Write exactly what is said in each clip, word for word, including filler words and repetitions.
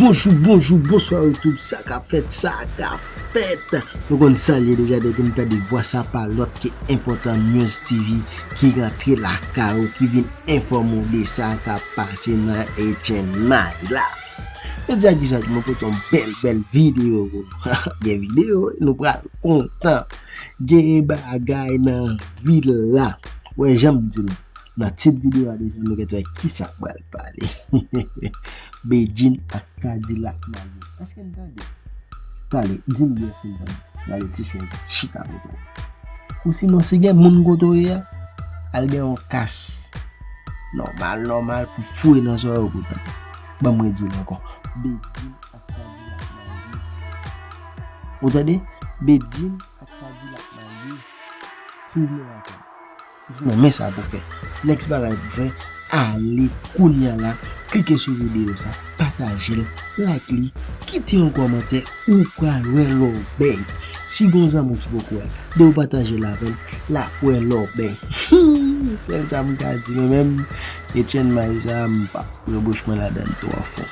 Bonjou, bonjou, bonswa YouTube, sa k ap fèt, sa k ap fèt. Nou konn sa l ye deja, depi n tande vwa sa pa lòt ke Enpòtan News T V ki rantre lakay ou, ki vin enfòme w de sa k ap pase nan Etienne Maille la. Jodi a, kisa ki mwen pote yon bèl, bèl videyo pou nou. Gen videyo, nou pral kontan. Gen bagay nan vil la. Wè, jan m di nou. Nan tit videyo a deja, nou gentan wè kisa k pral pale. Bedjine ak Kadilak marye. Èske n tande? Tande, di m byen si n tande. Gade ti chèz chita kote w. Osinon, si gen moun kote w ye a, al gen yon kas nòmal, nòmal pou foure nan zòrèy w pou tande. Ban m redi l ankò. Bedjine ak Kadilak marye. Ou tande? Bedjine ak Kadilak marye. Foure nan zòrèy w. Bon, men sa pou fè. Next bagay pou fè, ale kounya la, klike sou videyo sa, pataje l, like li, kite yon kòmantè, ou pral wè lòbèy. Si gon zanmi w ki poko wè l, depi w pataje l avè l, l ap wè lòbèy. Sèl sa m ka di, men menm Etienne Maille sa, m p ap foure bouch mwen ladan l twò fon.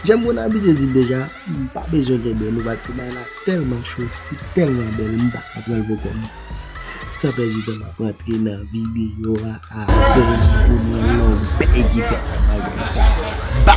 Jan m konn abitye di l deja, m pa bezwen kenbe nou paske bagay la tèlman cho, li tèlman bèl, m pa ka pran l pou kò m. San pèdi tan, m ap rantre nan videyo a akoz pou nou yon bèy ki fèt nan bagay sa. Ba!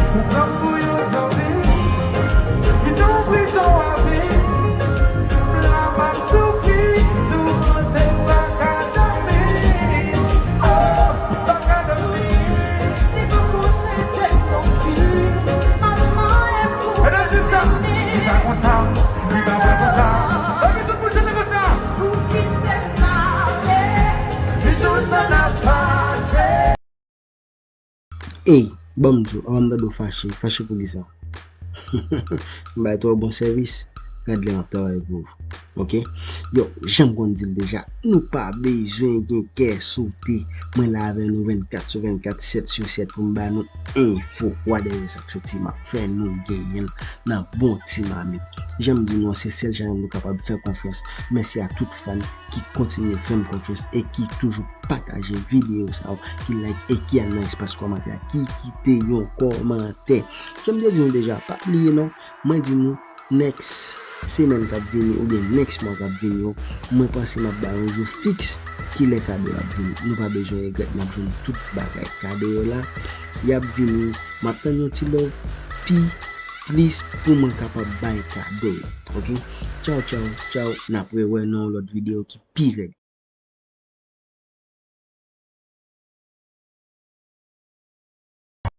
Ou pran m pou yon zanmi ki nan prizon avi. M la m ap soufri, toumante, m pa ka dòmi. Oh, m pa ka dòmi. Si pa konsèy de yon fi, manman e pou... Mesdames et messieurs, li pa konsa, li pa fè konsa. Ok, tout moun chante konsa. Pou kite m ale, si tout tan ap pase. Ey, ban m di w, avan m tande w fache, fache pou kisa? M bay twò bon sèvis, gad lè m ap travay pou ou. Ok? Yo, jan m konn di l deja, nou pa bezwen gen kè sote. Mwen la avè nou vennkat sou vennkat, sèt sou sèt pou m ba nou enfo. Wadèvè sa k soti, m ap fè nou genyen l nan bon ti mamit. Jan m di nou an, se sèl chanèl nou kapab fè konfyans. Mèsi a tout fan ki kontinye fè m konfyans e ki toujou pataje videyo sa yo, ki like e ki al nan espas kòmantè a, ki kite yon kòmantè. Jan m te di nou deja, pa bliye non, mwen di nou next semèn k ap vini oubyen next mwa k ap vini yo, mwen panse m ap bay yon jou fiks kilè kado yo ap vini. Nou pa bezwen regrèt, n ap jwenn tout bagay. Kado yo la, y ap vini. M ap tann yon ti love pi plis pou mwen kapab bay kado yo. Ok? Tchaw, tchaw, tchaw. N ap rewè nan yon lòt videyo ki pi rèd.